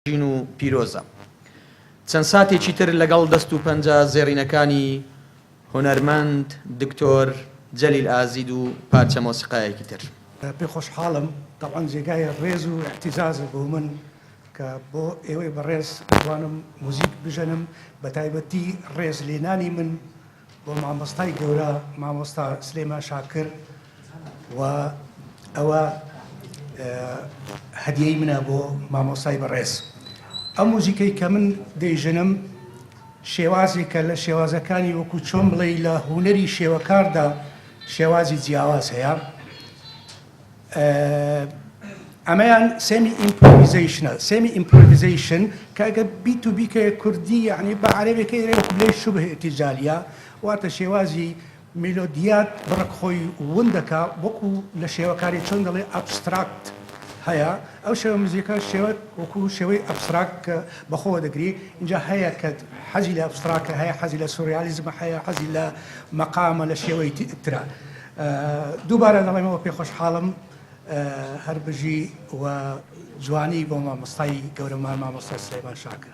ژین و پیرۆزە. چەند ساتێکی تر لەگەڵ دەست و پەنجە زێڕینەکانی هونەرمەند دکتۆر جەلیل ئازید و پارچە مۆسیقایەکی تر. پێ خۆشحاڵم، تەبعەن جێگای ڕێز و ئیعتیزازە بۆ من کە بۆ ئێوەی بەڕێز بتوانم موزیک بژەنم، بەتایبەتی ڕێز لێنانی من بۆ مامۆستای گەورە مامۆستا سلێمان شاکر و ئەوە هەدیەی منە بۆ مامۆستای بەڕێز. ئەو موزیکەی کە من دەیژەنم شێوازێکە لە شێوازەکانی وەکو چۆن بڵێی لە هونەری شێوەکاردا شێوازی جیاواز هەیە. ئەمەیان semi improvisation ە، semi improvisation کە ئەگەر بیت و بیکەیە کوردی یەعنی بە عەرەبیەکەی ئەرێ وەکو بلێی شبه ارتجالیە، واتە شێوازی میلۆدیات بڕەک خۆی ون دەکا وەکو لە شێوەکاری چۆن دەڵێ abstract هەیە ئەو شێوە موزیکە شێوە وەکو شێوەی abstract کە بەخۆوە دەگری ئینجا هەیە کە حەزی لە abstract ە هەیە حەزی لە سوریالیزمە هەیە حەزی لە مەقامە لە شێوەی ترە. دووبارە دەڵێمەوە پێ خۆشحاڵم هەر بژی و جوانی بۆ مامۆستای گەورەمان مامۆستا سلێمان شاکر.